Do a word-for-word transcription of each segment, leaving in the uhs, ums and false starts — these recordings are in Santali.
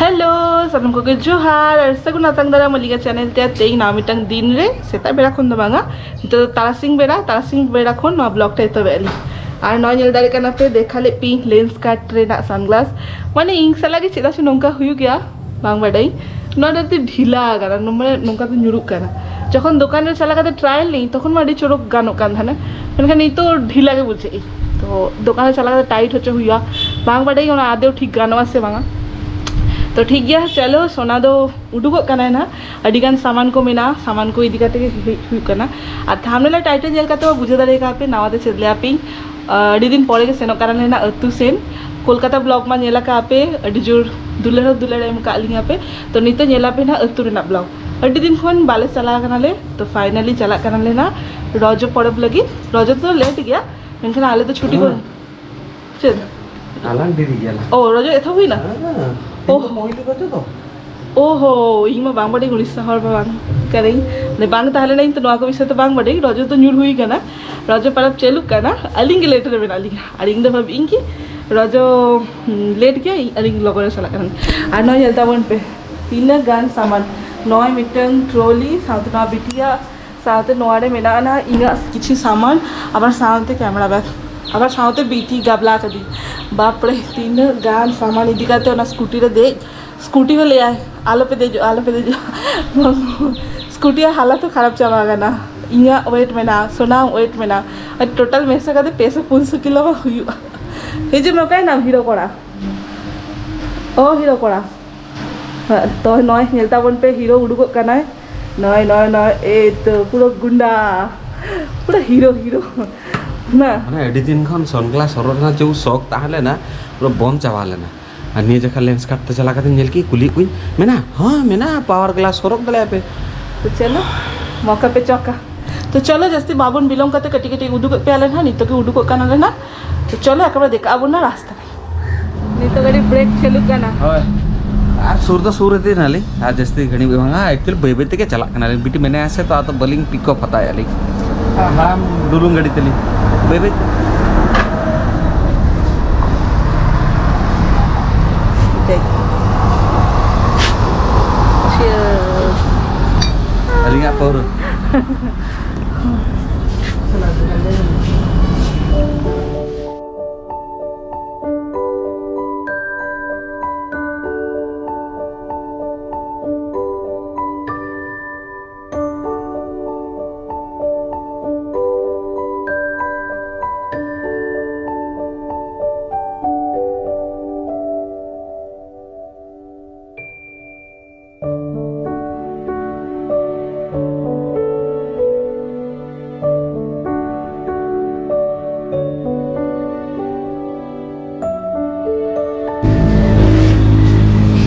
ᱦᱮᱞᱳ, ᱥᱟᱱᱟᱢ ᱠᱚᱜᱮ ᱡᱚᱦᱟᱨ ᱟᱨ ᱥᱟᱹᱜᱩᱱ ᱟᱛᱟᱝ ᱫᱟᱨᱟᱢ ᱟᱹᱞᱤᱧᱟᱜ ᱪᱮᱱᱮᱞ ᱛᱮ᱾ ᱛᱮᱦᱮᱧ ᱱᱟᱣᱟ ᱢᱤᱫᱴᱟᱝ ᱫᱤᱱ ᱨᱮ, ᱥᱮᱛᱟᱜ ᱵᱮᱲᱟ ᱠᱷᱚᱱ ᱫᱚ ᱵᱟᱝᱟ, ᱱᱤᱛᱚᱜ ᱫᱚ ᱛᱟᱨᱟᱥᱤᱧ ᱵᱮᱲᱟ, ᱛᱟᱨᱟᱥᱤᱧ ᱵᱮᱲᱟ ᱠᱷᱚᱱ ᱱᱚᱣᱟ ᱵᱞᱚᱜ ᱴᱟ ᱮᱛᱚᱦᱚᱵ ᱮᱫ ᱞᱤᱧ᱾ ᱟᱨ ᱱᱚᱣᱟ ᱧᱮᱞ ᱫᱟᱲᱮᱭᱟᱜ ᱠᱟᱱᱟ ᱯᱮ, ᱫᱮᱠᱷᱟ ᱞᱮᱫ ᱯᱤᱧ ᱞᱮᱱᱥ ᱠᱟᱨᱴ ᱨᱮᱱᱟᱜ ᱥᱟᱱᱜᱞᱟᱥ, ᱢᱟᱱᱮ ᱤᱧ ᱥᱟᱞᱟᱜ ᱜᱮ ᱪᱮᱫᱟᱜ ᱪᱚ ᱱᱚᱝᱠᱟ ᱦᱩᱭᱩᱜ ᱜᱮᱭᱟ, ᱵᱟᱝ ᱵᱟᱰᱟᱭ᱾ ᱱᱚᱣᱟ ᱫᱚ ᱟᱹᱰᱤ ᱰᱷᱤᱞᱟ ᱟᱠᱟᱱᱟ, ᱢᱟᱱᱮ ᱱᱚᱝᱠᱟ ᱛᱮ ᱧᱩᱨᱩᱜ ᱠᱟᱱᱟ᱾ ᱡᱚᱠᱷᱚᱱ ᱫᱚᱠᱟᱱ ᱨᱮ ᱪᱟᱞᱟᱣ ᱠᱟᱛᱮ ᱴᱨᱟᱭᱟᱞ ᱞᱤᱧ, ᱛᱚᱠᱷᱚᱱ ᱢᱟ ᱟᱹᱰᱤ ᱪᱚᱨᱚᱠ ᱜᱟᱱᱚᱜ ᱠᱟᱱ ᱛᱟᱦᱮᱱᱟ, ᱢᱮᱱᱠᱷᱟᱱ ᱱᱤᱛᱚᱜ ᱰᱷᱤᱞᱟ ᱜᱮ ᱵᱩᱡᱷᱟᱹᱜ ᱤᱧ᱾ ᱛᱚ ᱫᱚᱠᱟᱱ ᱨᱮ ᱪᱟᱞᱟᱣ ᱠᱟᱛᱮ ᱴᱟᱭᱤᱴ ᱦᱚᱪᱚ ᱦᱩᱭᱩᱜᱼᱟ, ᱵᱟᱝ ᱵᱟᱰᱟᱭ ᱚᱱᱟ ᱟᱫᱮᱣ ᱴᱷᱤᱠ ᱜᱟᱱᱚᱜᱼᱟ ᱥᱮ ᱵᱟᱝᱟ᱾ ᱛᱚ ᱴᱷᱤᱠ ᱜᱮᱭᱟ, ᱪᱚᱞᱚ, ᱥᱳᱱᱟ ᱫᱚ ᱩᱰᱩᱠᱚᱜ ᱠᱟᱱᱟᱭ ᱱᱟᱦᱟᱜ, ᱟᱹᱰᱤ ᱜᱟᱱ ᱥᱟᱢᱟᱱ ᱠᱚ ᱢᱮᱱᱟᱜᱼᱟ, ᱥᱟᱢᱟᱱ ᱠᱚ ᱤᱫᱤ ᱠᱟᱛᱮ ᱜᱮ ᱦᱩᱭᱩᱜ ᱠᱟᱱᱟ᱾ ᱟᱨ ᱛᱷᱟᱢᱵᱱᱮᱞ ᱟᱨ ᱴᱟᱭᱴᱮᱞ ᱧᱮᱞ ᱠᱟᱛᱮ ᱢᱟ ᱵᱩᱡᱷᱟᱹᱣ ᱫᱟᱲᱮ ᱠᱟᱜ ᱯᱮ ᱱᱟᱣᱟ ᱛᱮ ᱪᱮᱫ ᱞᱮᱭᱟ ᱯᱮ᱾ ᱟᱹᱰᱤ ᱫᱤᱱ ᱯᱚᱨᱮ ᱜᱮ ᱥᱮᱱᱚᱜ ᱠᱟᱱᱟ ᱞᱮ ᱱᱟᱦᱟᱜ ᱟᱹᱛᱩ ᱥᱮᱱ᱾ ᱠᱳᱞᱠᱟᱛᱟ ᱵᱞᱚᱜ ᱢᱟ ᱧᱮᱞ ᱟᱠᱟᱫ ᱯᱮ, ᱟᱹᱰᱤ ᱡᱳᱨ ᱫᱩᱞᱟᱹᱲ ᱦᱚᱸ ᱫᱩᱞᱟᱹᱲ ᱮᱢ ᱟᱠᱟᱫ ᱞᱤᱧᱟ ᱯᱮ᱾ ᱛᱚ ᱱᱤᱛᱚᱜ ᱧᱮᱞ ᱟᱯᱮ ᱱᱟᱦᱟᱜ ᱟᱹᱛᱩ ᱨᱮᱱᱟᱜ ᱵᱞᱚᱜ᱾ ᱟᱹᱰᱤ ᱫᱤᱱ ᱠᱷᱚᱱ ᱵᱟᱞᱮ ᱪᱟᱞᱟᱣ ᱠᱟᱱᱟ ᱞᱮ, ᱛᱚ ᱯᱷᱟᱭᱱᱟᱞᱤ ᱪᱟᱞᱟᱜ ᱠᱟᱱᱟ ᱞᱮ ᱱᱟᱦᱟᱜ ᱨᱚᱡᱚ ᱯᱚᱨᱚᱵᱽ ᱞᱟᱹᱜᱤᱫ᱾ ᱨᱚᱡᱚ ᱫᱚ ᱞᱮᱴ ᱜᱮᱭᱟ, ᱢᱮᱱᱠᱷᱟᱱ ᱟᱞᱮ ᱫᱚ ᱪᱷᱩᱴᱤ ᱠᱚ ᱦᱮᱸ᱾ ᱪᱮᱫ? ᱟᱞᱟᱝ ᱰᱮᱨᱤ ᱜᱮᱭᱟᱞᱟᱝ᱾ ᱚ, ᱨᱚᱡᱚ ᱮᱛᱚᱦᱚᱵ ᱦᱩᱭᱱᱟ? ᱦᱮᱸ᱾ ᱚᱦ᱾ ᱛᱮᱦᱮᱧ ᱫᱚ ᱯᱳᱭᱞᱳ ᱨᱚᱡᱚ ᱫᱚ᱾ ᱳᱦᱳ, ᱤᱧ ᱢᱟ ᱵᱟᱝ ᱵᱟᱰᱟᱭ, ᱩᱲᱤᱥᱥᱟ ᱦᱚᱲ ᱢᱟ ᱵᱟᱝ ᱠᱟᱹᱱᱟᱹᱧ᱾ ᱢᱟᱱᱮ ᱵᱟᱝ ᱛᱟᱦᱮᱸ ᱞᱮᱱᱟ ᱤᱧ ᱛᱚ ᱱᱚᱣᱟ ᱠᱚ ᱵᱤᱥᱚᱭ ᱛᱮ ᱵᱟᱝ ᱵᱟᱰᱟᱭ᱾ ᱨᱚᱡᱚ ᱫᱚ ᱧᱩᱨ ᱦᱩᱭ ᱠᱟᱱᱟ, ᱨᱚᱡᱚ ᱯᱚᱨᱚᱵᱽ ᱪᱟᱹᱞᱩᱜ ᱠᱟᱱᱟ, ᱟᱹᱞᱤᱧ ᱜᱮ ᱞᱮᱴ ᱨᱮ ᱢᱮᱱᱟᱜ ᱞᱤᱧᱟ᱾ ᱟᱨ ᱤᱧ ᱫᱚ ᱵᱷᱟᱵᱤ ᱤᱧ ᱠᱤ ᱨᱚᱡᱚ, ᱦᱩᱸ, ᱞᱮᱴ ᱜᱮᱭᱟ, ᱤᱧ, ᱟᱹᱞᱤᱧ ᱞᱚᱜᱚᱱ ᱨᱮ ᱪᱟᱞᱟᱜ ᱠᱟᱱᱟ᱾ ᱟᱨ ᱱᱚᱣᱟ ᱧᱮᱞ ᱛᱟᱵᱚᱱ ᱯᱮ, ᱛᱤᱱᱟᱹᱜ ᱜᱟᱱ ᱥᱟᱢᱟᱱ᱾ ᱱᱚᱜᱼᱚᱭ ᱢᱤᱫᱴᱟᱝ ᱴᱨᱚᱞᱤ, ᱥᱟᱶᱛᱮ ᱱᱚᱣᱟ ᱵᱤᱴᱤᱭᱟᱜ ᱥᱟᱶᱛᱮ ᱱᱚᱣᱟ ᱨᱮ ᱢᱮᱱᱟᱜᱼᱟ ᱱᱟᱦᱟᱜ ᱤᱧᱟᱹᱜ ᱠᱤᱪᱷᱩ ᱥᱟᱢᱟᱱ, ᱟᱵᱟᱨ ᱥᱟᱶᱛᱮ ᱠᱮᱢᱮᱨᱟ ᱵᱮᱜᱽ, ᱟᱵᱟᱨ ᱥᱟᱶᱛᱮ ᱵᱤᱴᱤ ᱜᱟᱵᱞᱟ ᱠᱟᱫᱤᱧ᱾ ᱵᱟᱯᱨᱮ, ᱛᱤᱱᱟᱹᱜ ᱜᱟᱱ ᱥᱟᱢᱟᱱ ᱤᱫᱤ ᱠᱟᱛᱮ ᱚᱱᱟ ᱥᱠᱩᱴᱤ ᱨᱮ ᱫᱮᱡ, ᱥᱠᱩᱴᱤ ᱦᱚᱸ ᱞᱟᱹᱭᱟᱭ, "ᱟᱞᱚᱯᱮ ᱫᱮᱡᱚᱜᱼᱟ, ᱟᱞᱚᱯᱮ ᱫᱮᱡᱚᱜᱼᱟ᱾" ᱥᱠᱩᱴᱤᱭᱟᱜ ᱦᱟᱞᱚᱛ ᱦᱚᱸ ᱠᱷᱟᱨᱟᱯ ᱪᱟᱵᱟ ᱟᱠᱟᱱᱟ᱾ ᱤᱧᱟᱹᱜ ᱳᱭᱮᱴ ᱢᱮᱱᱟᱜᱼᱟ, ᱥᱳᱱᱟᱢ ᱳᱭᱮᱴ ᱢᱮᱱᱟᱜᱼᱟ, ᱟᱨ ᱴᱳᱴᱟᱞ ᱢᱮᱥᱟ ᱠᱟᱛᱮ ᱯᱮᱥᱚ ᱯᱩᱱᱥᱚ ᱠᱤᱞᱳ ᱦᱚᱸ ᱦᱩᱭᱩᱜᱼᱟ᱾ ᱦᱤᱡᱩᱜ ᱢᱮ, ᱚᱠᱟᱭᱮᱱᱟᱢ ᱦᱤᱨᱳ ᱠᱚᱲᱟ? ᱚ ᱦᱤᱨᱳ ᱠᱚᱲᱟ, ᱛᱚ ᱱᱚᱜᱼᱚᱭ ᱧᱮᱞ ᱛᱟᱵᱚᱱ ᱯᱮ, ᱦᱤᱨᱳ ᱩᱰᱩᱠᱚᱜ ᱠᱟᱱᱟᱭ᱾ ᱱᱚᱜᱼᱚᱭ, ᱱᱚᱜᱼᱚᱭ, ᱱᱚᱜᱼᱚᱭ, ᱮᱭ ᱛᱚ, ᱯᱩᱨᱟᱹ ᱜᱩᱱᱰᱟ, ᱯᱩᱨᱟᱹ ᱦᱤᱨᱳ, ᱦᱤᱨᱳ᱾ ᱱᱟ᱾ ᱢᱟᱱᱮ, ᱟᱹᱰᱤ ᱫᱤᱱ ᱠᱷᱚᱱ ᱥᱟᱱᱜᱞᱟᱥ ᱦᱚᱨᱚᱜ ᱨᱮᱱᱟᱜ ᱡᱮ ᱥᱚᱠ ᱛᱟᱦᱮᱸ ᱞᱮᱱᱟ, ᱯᱩᱨᱟᱹ ᱵᱚᱱᱫ ᱪᱟᱵᱟ ᱞᱮᱱᱟ᱾ ᱟᱨ ᱱᱤᱭᱟᱹ ᱡᱚᱠᱷᱟ ᱞᱮᱱᱥ ᱠᱟᱨᱴ ᱛᱮ ᱪᱟᱞᱟᱣ ᱠᱟᱛᱮ ᱧᱮᱞ ᱠᱮᱫ, ᱠᱩᱞᱤᱭᱮᱫ ᱠᱚᱣᱟᱧ, "ᱢᱮᱱᱟᱜᱼᱟ?" "ᱦᱚᱸ, ᱢᱮᱱᱟᱜᱼᱟ, ᱯᱟᱣᱟᱨ ᱜᱞᱟᱥ ᱦᱚᱨᱚᱜ ᱫᱟᱲᱮᱭᱟᱜᱼᱟ ᱯᱮ᱾" ᱛᱚ ᱪᱚᱞᱚ, ᱢᱚᱠᱟ ᱯᱮ ᱪᱚᱠᱟ᱾ ᱛᱚ ᱪᱚᱞᱚ, ᱡᱟᱹᱥᱛᱤ ᱵᱟᱵᱚᱱ ᱵᱤᱞᱚᱢ ᱠᱟᱛᱮ ᱠᱟᱹᱴᱤᱡ ᱠᱟᱹᱴᱤᱡ ᱩᱫᱩᱜᱮᱫ ᱯᱮᱭᱟᱞᱮ ᱱᱟᱦᱟᱜ, ᱱᱤᱛᱚᱜ ᱜᱮ ᱩᱰᱩᱠᱚᱜ ᱠᱟᱱᱟᱞᱮ ᱱᱟᱦᱟᱜ᱾ ᱛᱚ ᱪᱚᱞᱚ, ᱮᱠᱮᱵᱟᱨᱮ ᱫᱮᱠᱷᱟᱜ ᱟᱵᱚᱱ ᱱᱟᱦᱟᱜ ᱨᱟᱥᱛᱟ᱾ ᱱᱤᱛᱚᱜ ᱜᱟᱹᱰᱤ ᱵᱨᱮᱠ ᱪᱟᱹᱞᱩᱜ ᱠᱟᱱᱟ᱾ ᱦᱳᱭ, ᱟᱨ ᱥᱩᱨ ᱫᱚ ᱥᱩᱨ ᱤᱫᱤ ᱱᱟᱞᱤᱧ, ᱟᱨ ᱡᱟᱹᱥᱛᱤ ᱜᱷᱟᱹᱲᱤᱡ ᱵᱟᱝᱟ, ᱮᱠᱪᱩᱭᱮᱞᱤ ᱵᱟᱹᱭ ᱵᱟᱹᱭ ᱛᱮᱜᱮ ᱪᱟᱞᱟᱜ ᱠᱟᱱᱟᱞᱤᱧ᱾ ᱵᱤᱴᱤ ᱢᱮᱱᱟᱭᱟ ᱥᱮ, ᱛᱚ ᱟᱫᱚ ᱵᱟᱹᱞᱤᱧ ᱯᱤᱠ ᱟᱯ ᱦᱟᱛᱟᱣᱮᱫᱼᱟ ᱞᱤᱧ᱾ ᱦᱟᱲᱟᱢ ᱰᱩᱞᱩᱝ ᱜᱟᱹᱰᱤ ᱛᱮᱞᱤᱧ ᱵᱟᱹᱭ ᱵᱟᱹᱭ ᱛᱮ᱾ ᱫᱮᱡ᱾ ᱯᱟᱹᱣᱨᱟᱹ᱾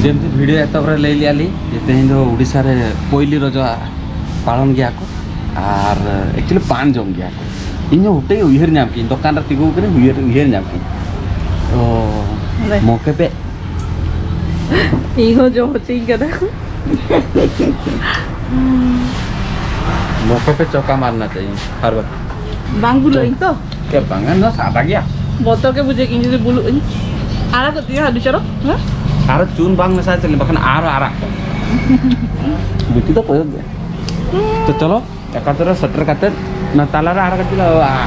ᱡᱮᱢᱛᱤ ᱵᱷᱤᱰᱤᱭᱳ ᱮᱛᱚᱦᱚᱵ ᱨᱮ ᱞᱟᱹᱭ ᱞᱮᱜᱼᱟ ᱞᱤᱧ ᱡᱮ ᱛᱮᱦᱮᱧ ᱫᱚ ᱩᱰᱤᱥᱟ ᱨᱮ ᱯᱳᱭᱞᱤ ᱨᱚᱡᱚ ᱯᱟᱞᱚᱱ ᱜᱮᱭᱟ ᱠᱚ, ᱟᱨ actually ᱯᱟᱱ ᱡᱚᱢ ᱜᱮᱭᱟ ᱠᱚ᱾ ᱤᱧ ᱦᱚᱸ ᱦᱩᱴᱟᱹᱧ ᱩᱭᱦᱟᱹᱨ ᱧᱟᱢ ᱠᱤᱧ, ᱫᱚᱠᱟᱱ ᱨᱮ ᱛᱤᱸᱜᱩ ᱠᱟᱹᱱᱟᱹᱧ, ᱩᱭᱦᱟᱹᱨ, ᱩᱭᱦᱟᱹᱨ ᱧᱟᱢ ᱠᱤᱧ᱾ ᱚ, ᱚᱸᱰᱮ᱾ ᱢᱚᱠᱮ ᱯᱮ᱾ ᱤᱧ ᱦᱚᱸ ᱡᱚᱢ ᱦᱚᱪᱚᱧ ᱠᱟᱱᱟ᱾ ᱢᱚᱠᱮ ᱯᱮ ᱪᱚᱠᱟ ᱢᱟᱨᱱᱟ ᱪᱟᱦᱤᱭᱮ ᱦᱟᱨ ᱵᱟᱨ᱾ ᱵᱟᱝ ᱵᱩᱞᱩᱜ ᱟᱹᱧ ᱛᱚ? ᱪᱮᱫ ᱵᱟᱝᱟ, ᱱᱚᱣᱟ ᱥᱟᱫᱟ ᱜᱮᱭᱟ᱾ ᱵᱚᱛᱚᱨ ᱜᱮ ᱵᱩᱡᱷᱟᱹᱜ ᱠᱤᱧ ᱡᱩᱫᱤ ᱵᱩᱞᱩᱜ ᱟᱹᱧ᱾ ᱟᱨᱟᱜ ᱠᱚᱜ ᱛᱤᱧᱟ ᱟᱹᱰᱤ ᱪᱚᱨᱚᱠ, ᱦᱮᱸ? ᱟᱨᱚ ᱪᱩᱱ ᱵᱟᱝ ᱢᱮᱥᱟ ᱦᱚᱪᱚ ᱞᱮ, ᱵᱟᱠᱷᱟᱱ ᱟᱨᱚ ᱟᱨᱟᱜ ᱠᱚᱜ᱾ ᱵᱤᱴᱤ ᱫᱚ ᱠᱚᱭᱚᱜ ᱜᱮ᱾ ᱛᱚ ᱪᱚᱞᱚ, ᱮᱠᱟᱛᱚᱨ ᱨᱮ ᱥᱮᱴᱮᱨ ᱠᱟᱛᱮ, ᱚᱱᱟ ᱛᱟᱞᱟᱨᱮ ᱟᱨᱚ ᱠᱟᱹᱴᱤᱡ ᱞᱮ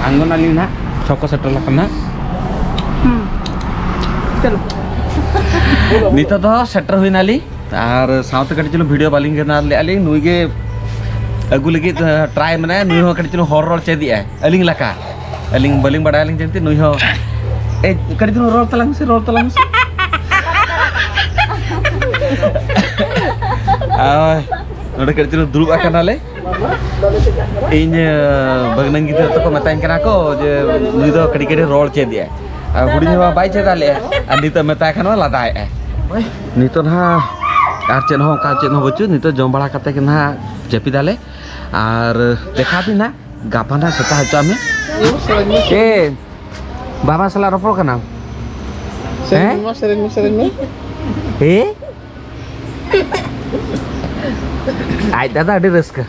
ᱟᱬᱜᱚᱱᱟᱞᱤᱧ ᱱᱟᱦᱟᱜ, ᱪᱷᱚᱠ ᱠᱚ ᱥᱮᱴᱮᱨ ᱞᱮᱠᱷᱟᱱ ᱱᱟᱦᱟᱜ᱾ ᱦᱩᱸ᱾ ᱪᱚᱞᱚ᱾ ᱱᱤᱛᱚᱜ ᱫᱚ ᱥᱮᱴᱮᱨ ᱦᱩᱭᱱᱟᱞᱤᱧ᱾ ᱟᱨ ᱥᱟᱶᱛᱮ ᱠᱟᱹᱴᱤᱡ ᱪᱩᱞᱩᱝ ᱵᱷᱤᱰᱤᱭᱳ ᱵᱟᱹᱞᱤᱧ ᱜᱮᱱᱟᱨ ᱞᱮᱜᱼᱟ ᱞᱤᱧ, ᱱᱩᱭ ᱜᱮ ᱟᱹᱜᱩ ᱞᱟᱹᱜᱤᱫ, ᱴᱨᱟᱭ ᱢᱮᱱᱟᱭᱟ, ᱱᱩᱭ ᱦᱚᱸ ᱠᱟᱹᱴᱤᱡ ᱪᱩᱞᱩᱝ ᱦᱚᱲ ᱨᱚᱲ ᱪᱮᱫ ᱮᱜᱼᱟᱭ ᱟᱹᱞᱤᱧ ᱞᱮᱠᱟ᱾ ᱟᱹᱞᱤᱧ ᱵᱟᱹᱞᱤᱧ ᱵᱟᱲᱟᱭᱟ ᱞᱤᱧ ᱡᱮᱱᱛᱮ ᱱᱩᱭ ᱦᱚᱸ, ᱮ, ᱠᱟᱹᱴᱤᱡ ᱪᱩᱞᱩᱝ ᱨᱚᱲ ᱛᱟᱞᱟᱝ ᱢᱮᱥᱮ, ᱨᱚᱲ ᱛᱟᱞᱟᱝ ᱢᱮᱥᱮ᱾ ᱟᱨ ᱱᱚᱰᱮ ᱠᱟᱹᱴᱤᱡ ᱪᱩᱞᱩᱝ ᱫᱩᱲᱩᱵ ᱟᱠᱟᱱᱟᱞᱮ᱾ ᱤᱧ, ᱵᱷᱟᱹᱜᱱᱟᱹᱧ ᱜᱤᱫᱽᱨᱟᱹ ᱛᱟᱠᱚ ᱢᱮᱛᱟᱧ ᱠᱟᱱᱟ ᱠᱚ ᱡᱮ ᱱᱩᱭ ᱫᱚ ᱠᱟᱹᱴᱤᱡ ᱠᱟᱹᱴᱤᱡ ᱨᱚᱲ ᱪᱮᱫ ᱮᱜᱼᱟᱭ᱾ ᱟᱨ ᱦᱩᱰᱤᱧ ᱦᱚᱸ ᱵᱟᱭ ᱪᱮᱫ ᱟᱞᱮᱭᱟ, ᱟᱨ ᱱᱤᱛᱚᱜ ᱢᱮᱛᱟᱭ ᱠᱷᱟᱱ ᱦᱚᱸ ᱞᱟᱸᱫᱟᱭᱮᱜᱼᱟᱭ᱾ ᱱᱤᱛᱚᱜ ᱱᱟᱦᱟᱜ ᱟᱨ ᱪᱮᱫ ᱦᱚᱸ, ᱚᱱᱠᱟ ᱪᱮᱫ ᱦᱚᱸ ᱵᱟᱹᱪᱩᱜ᱾ ᱱᱤᱛᱚᱜ ᱡᱚᱢ ᱵᱟᱲᱟ ᱠᱟᱛᱮ ᱜᱮ ᱱᱟᱦᱟᱜ ᱡᱟᱹᱯᱤᱫᱟᱞᱮ᱾ ᱟᱨ ᱫᱮᱠᱷᱟᱣ ᱫᱤᱱ ᱱᱟᱦᱟᱜ ᱜᱟᱯᱟ ᱱᱟᱦᱟᱜ ᱥᱮᱛᱟᱜ ᱦᱚᱪᱚᱜ ᱢᱮ᱾ ᱮ, ᱵᱟᱵᱟ ᱥᱟᱞᱟᱜ ᱨᱚᱯᱚᱲ ᱠᱟᱱᱟᱢ? ᱥᱮᱨᱮᱧ ᱦᱮᱸ? ᱢᱮ, ᱥᱮᱨᱮᱧ ᱢᱮ, ᱥᱮᱨᱮᱧ ᱢᱮ᱾ ᱮ? ᱟᱡ ᱫᱟᱫᱟ ᱟᱹᱰᱤ ᱨᱟᱹᱥᱠᱟᱹ᱾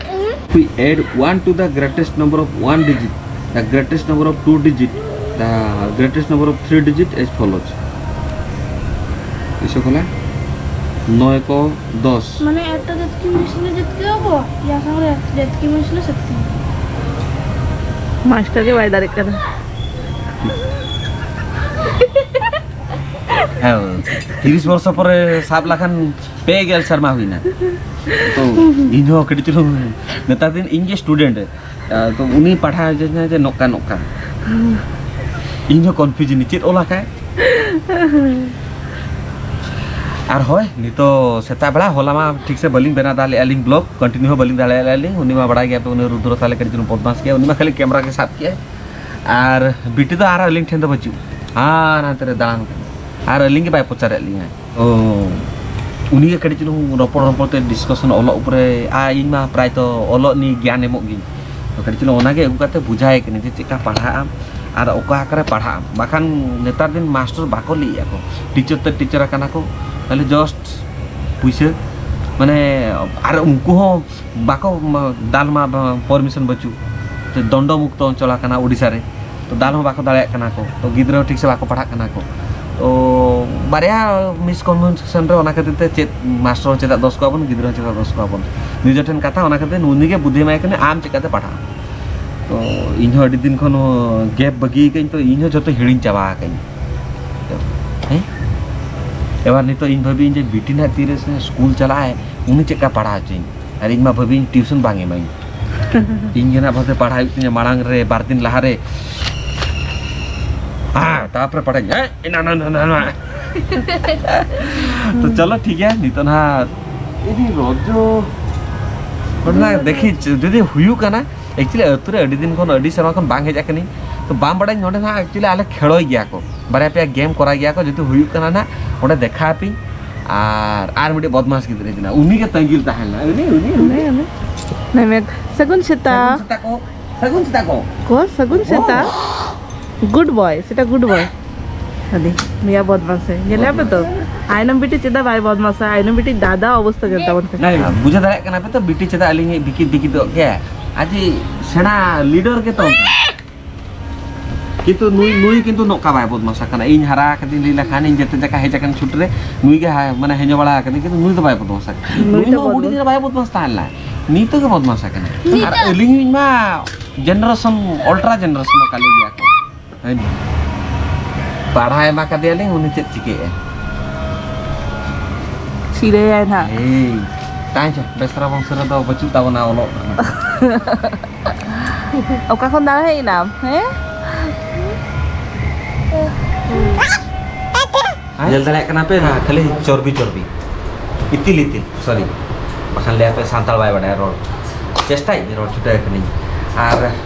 We add one to the greatest number of one digit, the greatest number of two digit, the greatest number of three digit as follows. ᱤᱥᱚ ᱠᱷᱚᱱᱟ᱾ ᱱᱚᱭ ᱠᱚ ᱫᱚᱥ᱾ ᱢᱟᱱᱮ ᱮᱠᱴᱟ ᱡᱟᱹᱛᱠᱤ ᱢᱤᱥᱞᱮ ᱡᱟᱹᱛᱠᱤ ᱟᱵᱚ, ᱭᱟ ᱥᱟᱝᱨᱮ ᱡᱟᱹᱛᱠᱤ ᱢᱤᱥᱞᱮ ᱥᱟᱹᱛᱠᱤ᱾ ᱢᱟᱥᱴᱟᱨ ᱜᱮ ᱵᱟᱭ ᱫᱟᱲᱮᱜ ᱠᱟᱱᱟ᱾ ᱦᱮᱸ, ᱛᱤᱨᱤᱥ ᱵᱚᱨᱥᱚ ᱯᱚᱨᱮ ᱥᱟᱵ ᱞᱮᱠᱷᱟᱱ ᱯᱮ ᱜᱮᱞ ᱥᱮᱨᱢᱟ ᱦᱩᱭᱱᱟ᱾ ᱛᱚ ᱤᱧ ᱦᱚᱸ ᱠᱟᱹᱴᱤᱡ ᱪᱩᱞᱩᱝ ᱱᱮᱛᱟᱨ ᱫᱤᱱ ᱤᱧ ᱜᱮ ᱥᱴᱩᱰᱮᱱᱴ᱾ ᱟᱫᱚ ᱩᱱᱤ ᱯᱟᱲᱦᱟᱣ ᱦᱚᱪᱚᱧᱟ ᱡᱮ ᱱᱚᱝᱠᱟ ᱱᱚᱝᱠᱟ᱾ ᱤᱧ ᱦᱚᱸ ᱠᱚᱱᱯᱷᱤᱭᱩᱡᱽ ᱤᱧ, ᱪᱮᱫ ᱚᱞ ᱟᱠᱟᱭ? ᱟᱨ ᱦᱳᱭ, ᱱᱤᱛᱚᱜ ᱥᱮᱛᱟᱜ ᱵᱮᱲᱟ, ᱦᱚᱞᱟ ᱢᱟ ᱴᱷᱤᱠ ᱥᱮ ᱵᱟᱹᱞᱤᱧ ᱵᱮᱱᱟᱣ ᱫᱟᱲᱮᱭᱟᱜᱼᱟ ᱞᱤᱧ ᱵᱞᱚᱜ, ᱠᱚᱱᱴᱤᱱᱤᱭᱩ ᱦᱚᱸ ᱵᱟᱹᱞᱤᱧ ᱫᱟᱲᱮᱭᱟᱜᱼᱟ ᱞᱤᱧ᱾ ᱩᱱᱤ ᱢᱟ ᱵᱟᱲᱟᱭ ᱜᱮᱭᱟ ᱯᱮ, ᱩᱱᱤ ᱨᱩᱫᱨᱚ ᱛᱟᱞᱮ ᱠᱟᱹᱴᱤᱡ ᱪᱩᱞᱩᱝ ᱵᱚᱫᱢᱟᱥ ᱜᱮᱭᱟ, ᱩᱱᱤ ᱢᱟ ᱠᱷᱟᱹᱞᱤ ᱠᱮᱢᱨᱟ ᱜᱮ ᱥᱟᱵ ᱠᱮᱜᱼᱟᱭ᱾ ᱟᱨ ᱵᱤᱴᱤ ᱫᱚ ᱟᱨ ᱟᱹᱞᱤᱧ ᱴᱷᱮᱱ ᱫᱚ ᱵᱟᱹᱪᱩᱜ, ᱦᱟᱱᱟ ᱦᱟᱱᱛᱮ ᱨᱮ ᱫᱟᱬᱟᱱ ᱠᱟᱱᱟ, ᱟᱨ ᱟᱹᱞᱤᱧ ᱜᱮ ᱵᱟᱭ ᱯᱚᱪᱟᱨᱮᱫ ᱞᱤᱧᱟᱭ᱾ ᱛᱚ ᱩᱱᱤ ᱜᱮ ᱠᱟᱹᱴᱤᱡ ᱪᱩᱞᱩᱝ ᱨᱚᱯᱚᱲ ᱨᱚᱯᱚᱲ ᱛᱮ ᱰᱤᱥᱠᱟᱥᱚᱱ ᱚᱞᱚᱜ ᱩᱯᱚᱨᱮ, ᱟᱨ ᱤᱧ ᱢᱟ ᱯᱨᱟᱭᱛᱚ ᱚᱞᱚᱜ ᱱᱤᱭᱮ ᱜᱮᱭᱟᱱ ᱮᱢᱚᱜ ᱜᱤᱧ᱾ ᱛᱚ ᱠᱟᱹᱴᱤᱡ ᱪᱩᱞᱩᱝ ᱚᱱᱟᱜᱮ ᱟᱹᱜᱩ ᱠᱟᱛᱮ ᱵᱩᱡᱷᱟᱣ ᱮ ᱠᱟᱹᱱᱟᱹᱧ ᱡᱮ ᱪᱮᱫᱠᱟ ᱯᱟᱲᱦᱟᱜ ᱟᱢ ᱟᱨ ᱚᱠᱟ ᱟᱠᱟᱨᱮ ᱯᱟᱲᱦᱟᱜ ᱟᱢ᱾ ᱵᱟᱠᱷᱟᱱ ᱱᱮᱛᱟᱨ ᱫᱤᱱ ᱢᱟᱥᱴᱟᱨ ᱵᱟᱠᱚ ᱞᱟᱹᱭᱮᱫᱼᱟ ᱠᱚ, ᱴᱤᱪᱟᱨ ᱛᱮ ᱴᱤᱪᱟᱨ ᱟᱠᱟᱱᱟ ᱠᱚ, ᱠᱷᱟᱹᱞᱤ ᱡᱟᱥᱴ ᱯᱩᱭᱥᱟᱹ᱾ ᱢᱟᱱᱮ ᱟᱨ ᱩᱱᱠᱩ ᱦᱚᱸ ᱵᱟᱠᱚ ᱢᱟ-, ᱫᱟᱞ ᱢᱟ ᱯᱟᱨᱢᱤᱥᱚᱱ ᱵᱟᱹᱪᱩᱜ, ᱛᱚ ᱫᱚᱱᱰᱚ ᱢᱩᱠᱛᱚ ᱚᱧᱪᱚᱞ ᱟᱠᱟᱱᱟ ᱳᱰᱤᱥᱟ ᱨᱮ, ᱛᱚ ᱫᱟᱞ ᱦᱚᱸ ᱵᱟᱠᱚ ᱫᱟᱲᱮᱭᱟᱜ ᱠᱟᱱᱟ ᱠᱚ, ᱛᱚ ᱜᱤᱫᱽᱨᱟᱹ ᱦᱚᱸ ᱴᱷᱤᱠ ᱥᱮ ᱵᱟᱠᱚ ᱯᱟᱲᱦᱟᱜ ᱠᱟᱱᱟ ᱠᱚ᱾ ᱛᱚ ᱵᱟᱨᱭᱟ ᱢᱤᱥᱠᱚᱱᱥᱮᱯᱥᱚᱱ ᱨᱮ ᱚᱱᱟ ᱠᱷᱟᱹᱛᱤᱨ ᱛᱮ ᱪᱮᱫ ᱢᱟᱥᱴᱟᱨ ᱦᱚᱸ ᱪᱮᱫᱟᱜ ᱫᱳᱥ ᱠᱚᱣᱟ ᱵᱚᱱ, ᱜᱤᱫᱽᱨᱟᱹ ᱦᱚᱸ ᱪᱮᱫᱟᱜ ᱫᱳᱥ ᱠᱚᱣᱟ ᱵᱚᱱ, ᱱᱤᱡᱮ ᱴᱷᱮᱱ ᱠᱟᱛᱷᱟ᱾ ᱚᱱᱟ ᱠᱷᱟᱹᱛᱤᱨ ᱩᱱᱤ ᱜᱮ ᱵᱩᱫᱷᱤ ᱮᱢᱟᱭ ᱠᱟᱱᱟ, ᱟᱢ ᱪᱮᱠᱟᱛᱮ ᱯᱟᱲᱦᱟᱜ ᱟᱢ? ᱛᱚ ᱤᱧ ᱦᱚᱸ ᱟᱹᱰᱤ ᱫᱤᱱ ᱠᱷᱚᱱ ᱜᱮᱯ ᱵᱟᱹᱜᱤ ᱠᱟᱹᱧ, ᱛᱚ ᱤᱧ ᱦᱚᱸ ᱡᱚᱛᱚ ᱦᱤᱲᱤᱧ ᱪᱟᱵᱟ ᱟᱠᱟᱹᱧ᱾ ᱦᱮᱸ, ᱮᱵᱟᱨ ᱱᱤᱛᱚᱜ ᱤᱧ ᱵᱷᱟᱹᱵᱤᱭᱟᱹᱧ ᱡᱮ ᱵᱤᱴᱤ ᱱᱟᱦᱟᱜ ᱛᱤᱨᱮ ᱥᱠᱩᱞ ᱪᱟᱞᱟᱜ ᱟᱭ, ᱩᱱᱤ ᱪᱮᱫ ᱞᱮᱠᱟ ᱯᱟᱲᱦᱟᱣ ᱦᱚᱪᱚᱭᱤᱧ, ᱟᱨ ᱤᱧ ᱢᱟ ᱵᱷᱟᱹᱵᱤᱭᱟᱹᱧ ᱴᱤᱭᱩᱥᱚᱱ ᱵᱟᱝ ᱮᱢᱟᱹᱧ᱾ ᱤᱧ ᱜᱮ ᱱᱟᱦᱟᱜ ᱵᱷᱟᱵᱮ ᱯᱟᱲᱦᱟᱣ ᱦᱩᱭᱩᱜ ᱛᱤᱧᱟᱹ ᱢᱟᱲᱟᱝ ᱨᱮ, ᱵᱟᱨ ᱫᱤᱱ ᱞᱟᱦᱟ ᱨᱮ᱾ ᱦᱮᱸ, ᱛᱟᱨᱯᱚᱨᱮ ᱯᱟᱲᱦᱟᱜ ᱤᱧ᱾ ᱦᱮᱸ, ᱮᱱᱟ, ᱱᱟ, ᱱᱟ, ᱱᱟ, ᱱᱟ᱾ ᱛᱚ ᱪᱚᱞᱚ ᱴᱷᱤᱠ ᱜᱮᱭᱟ, ᱱᱤᱛᱚᱜ ᱱᱟᱦᱟᱜ ᱤᱫᱤ ᱨᱚᱡᱚ ᱚᱱᱟ ᱫᱮᱠᱷᱤ ᱡᱩᱫᱤ ᱦᱩᱭᱩᱜ ᱠᱟᱱᱟ᱾ ᱮᱠᱪᱩᱭᱮᱞᱤ ᱟᱹᱛᱩ ᱨᱮ ᱟᱹᱰᱤ ᱫᱤᱱ ᱠᱷᱚᱱ, ᱟᱹᱰᱤ ᱥᱮᱨᱢᱟ ᱠᱷᱚᱱ ᱵᱟᱝ ᱦᱮᱡ ᱟᱠᱟᱱᱟᱹᱧ, ᱛᱚ ᱵᱟᱝ ᱵᱟᱲᱟᱭ᱾ ᱱᱚᱰᱮ ᱱᱟᱦᱟᱜ ᱮᱠᱪᱩᱭᱮᱞᱤ ᱟᱞᱮ ᱠᱷᱮᱲᱚᱭ ᱜᱮᱭᱟ ᱠᱚ, ᱵᱟᱨᱭᱟ ᱯᱮᱭᱟ ᱜᱮᱢ ᱠᱚᱨᱟᱣ ᱜᱮᱭᱟ ᱠᱚ᱾ ᱡᱩᱫᱤ ᱦᱩᱭᱩᱜ ᱠᱟᱱᱟ ᱱᱟᱦᱟᱜ, ᱚᱸᱰᱮ ᱫᱮᱠᱷᱟ ᱟᱯᱮᱧ᱾ ᱟᱨ ᱟᱨ ᱢᱤᱫᱴᱮᱡ ᱵᱚᱫᱢᱟᱥ ᱜᱤᱫᱽᱨᱟᱹ ᱠᱟᱱᱟ, ᱩᱱᱤ ᱜᱮ ᱛᱟᱺᱜᱤ ᱨᱮ ᱛᱟᱦᱮᱸ ᱞᱮᱱᱟ᱾ ᱩᱱᱤ, ᱩᱱᱤ, ᱩᱱᱤ᱾ ᱩᱱᱤ, ᱩᱱᱤ᱾ ᱱᱮᱢᱮᱛ᱾ ᱥᱟᱹᱜᱩᱱ ᱥᱮᱛᱟᱜ᱾ ᱥᱟᱹᱜᱩᱱ ᱥᱮᱛᱟᱜ ᱠᱚ, ᱥᱟᱹᱜᱩᱱ ᱥᱮᱛᱟᱜ ᱠᱚ᱾ ᱠᱚ, ᱥᱟᱹᱜᱩᱱ ᱥᱮᱛᱟᱜ᱾ ᱜᱩᱰ ᱵᱚᱭ, ᱥᱮᱴᱟ ᱜᱩᱰ ᱵᱚᱭ᱾ ᱟᱹᱰᱤ ᱱᱩᱭᱟ ᱵᱚᱫᱢᱟᱥ ᱮ᱾ ᱧᱮᱞᱮ ᱟᱯᱮ ᱛᱚ? ᱟᱭᱱᱚᱢ ᱵᱤᱴᱤ ᱪᱮᱫᱟᱜ ᱵᱟᱭ ᱵᱚᱫᱢᱟᱥᱟ? ᱟᱭᱱᱚᱢ ᱵᱤᱴᱤ ᱫᱟᱫᱟ ᱚᱵᱚᱥᱛᱟ ᱧᱮᱞ ᱛᱟᱵᱚᱱ ᱯᱮ᱾ ᱵᱩᱡᱷᱟᱹᱣ ᱫᱟᱲᱮᱭᱟᱜ ᱠᱟᱱᱟ ᱯᱮ ᱛᱚ, ᱵᱤᱴᱤ ᱪᱮᱫᱟᱜ ᱟᱹᱞᱤᱧ ᱵᱤᱠᱤ ᱵᱤᱠᱤ ᱫᱚᱜ ᱜᱮ? ᱟᱡᱤᱡ ᱥᱮᱬᱟ ᱞᱤᱰᱟᱨ ᱜᱮ ᱛᱚ ᱚᱱᱠᱟ᱾ ᱠᱤᱱᱛᱩ ᱱᱩᱭ, ᱱᱩᱭ ᱠᱤᱱᱛᱩ ᱱᱚᱝᱠᱟ ᱵᱟᱭ ᱵᱚᱫᱢᱟᱥ ᱟᱠᱟᱱᱟ᱾ ᱤᱧ ᱦᱟᱨᱟ ᱟᱠᱟᱫᱤᱧ ᱞᱟᱹᱭ ᱞᱮᱠᱷᱟᱱ, ᱤᱧ ᱡᱮᱛᱮ ᱡᱟᱭᱜᱟ ᱦᱮᱡ ᱟᱠᱟᱱ ᱪᱷᱩᱴᱤ ᱨᱮ, ᱱᱩᱭ ᱜᱮ ᱦᱟ-, ᱢᱟᱱᱮ ᱦᱮᱧᱚ ᱵᱟᱲᱟ ᱟᱠᱟᱫᱤᱧ, ᱠᱤᱱᱛᱩ ᱱᱩᱭ ᱫᱚ ᱵᱟᱭ ᱵᱚᱫᱢᱟᱥ ᱟᱠᱟᱱᱟ᱾ ᱱᱩᱭ ᱱᱩᱭ ᱫᱚ ᱫᱚ ᱵᱚᱫᱢᱟᱥ ᱦᱩᱰᱤᱧ ᱨᱮ ᱵᱟᱭ ᱵᱚᱫᱢᱟᱥ ᱛᱟᱦᱮᱸ ᱞᱮᱱᱟ, ᱱᱤᱛᱚᱜ ᱜᱮ ᱵᱚᱫᱢᱟᱥ ᱟᱠᱟᱱᱟ᱾ ᱟᱨ ᱟᱹᱞᱤᱧ ᱢᱟ generation, ultra generation ᱠᱟᱞᱤ ᱜᱮᱭᱟ ᱠᱚ᱾ ᱦᱮᱸ᱾ ᱯᱟᱲᱦᱟᱣ ᱮᱢᱟ ᱠᱟᱫᱮᱭᱟᱞᱤᱧ, ᱩᱱᱤ ᱪᱮᱫ ᱪᱤᱠᱟᱹᱭᱮᱫᱼᱟ? ᱥᱤᱨᱟᱹᱭᱟᱭ ᱱᱟᱦᱟᱜ᱾ ᱮᱭ, ᱛᱟᱭ ᱪᱚ, ᱵᱮᱥᱨᱟ ᱵᱚᱝᱥᱚ ᱨᱮᱫᱚ ᱵᱟᱹᱪᱩᱜ ᱛᱟᱵᱚᱱᱟ ᱚᱞᱚᱜ ᱯᱟᱲᱦᱟᱜ᱾ ᱚᱠᱟ ᱠᱷᱚᱱ ᱫᱟᱬᱟ ᱦᱮᱡ ᱮᱱᱟᱢ, ᱦᱮᱸ? ᱧᱮᱞ ᱫᱟᱲᱮᱭᱟᱜ ᱠᱟᱱᱟ ᱯᱮ ᱱᱟ, ᱠᱷᱟᱹᱞᱤ ᱪᱚᱨᱵᱤ ᱪᱚᱨᱵᱤ, ᱤᱛᱤᱞ ᱤᱛᱤᱞ, sorry, ᱵᱟᱠᱷᱟᱱ ᱞᱟᱹᱭᱟ ᱯᱮ ᱥᱟᱱᱛᱟᱲ ᱵᱟᱭ ᱵᱟᱰᱟᱭᱟ ᱨᱚᱲ᱾ ᱪᱮᱥᱴᱟᱭᱮᱫ ᱜᱮ ᱨᱚᱲ ᱪᱷᱩᱴᱟᱹᱣ ᱠᱟᱹᱱᱟᱹᱧ᱾ ᱟᱨ